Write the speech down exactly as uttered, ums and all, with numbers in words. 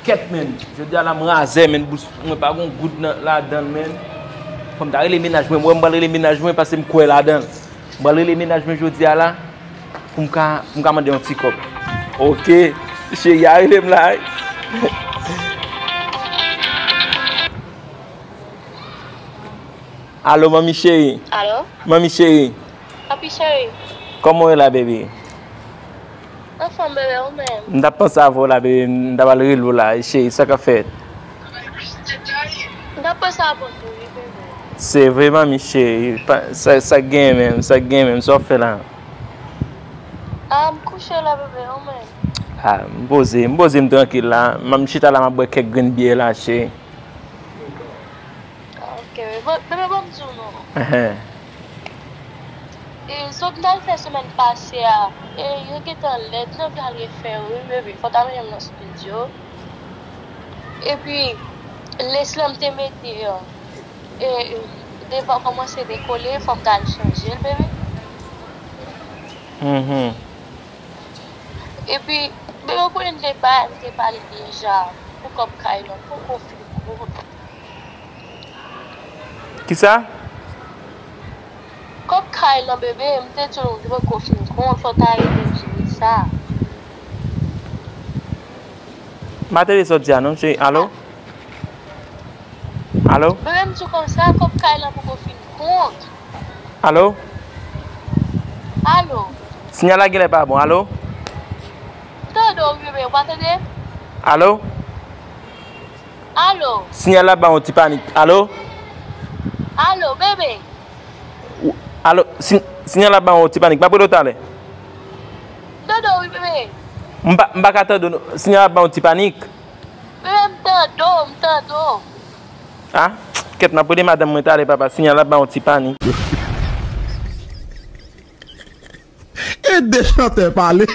Kèt, menn. Jodi a la, m razè, menn. Bous mwen pa gon goud nan, ladan l, menn. Fò m ta rele mennaj mwen. Mwen, m pral rele mennaj mwen paske m kwè ladan l. M pral rele mennaj mwen jodi a la pou m ka, pou m ka mande yon ti kòb. Ok. Cheri a rele m la, wi. Alo, manmi cheri. Alo? Manmi cheri. Papi cheri. Kòman w ye la, bebe? Anfòm, bebe, ou menm? M t ap panse avè w la, bebe. M t ap al rele w la, cheri. Sa k ap fèt? M t ap panse avè w tou, wi, bebe. Se vre, manmi cheri. Pa, sa, sa k genyen menm? Sa k genyen menm? Sa w ap fè la? Ah, m kouche la, bebe, ou menm? Ah, m poze, m poze m trankil la. M ap chita la, m ap bwè kèk grenn byè la, cheri. Ok, bebe, bebe, ban m di w non. Ahan. E, sa w t al fè semèn pase a, e, yo gentan lèd, nan pral refè yo, wi, bebe. Fò w ta mennen m nan estidyo. Epi, lès lan m te mete an, e, e, devan kòmanse dekole, fò m t al chanje l, bebe. Mhm. Epi, bebe, ou konnen de bagay m te pale deja pou kòb kay lan, poko fin kont. Kisa? Kòb kay lan, bebe, m te di w li poko fin kont, fò w ta ede m jere sa. M pa tande sa w di a non, cheri. Alo? Alo? Bebe, m di w konsa, kòb kay lan poko fin kont. Alo? Alo? Siyal la genlè pa bon. Alo? M tande w, bebe, ou pa tande? Alo? Alo? Siyal la ba yon ti panik. Alo? Alo, bebe? Ou- Alo, si- siyal la ba yon ti panik. M ap rele w talè. M tande w, wi, bebe. M pa, m pa ka tande w, non. Siyal la ba yon ti panik. Bebe, m tande w, m tande w. Ah, kèt, m ap rele madanm mwen talè, papa. Siyal la ba yon ti panik. E de chantè pale.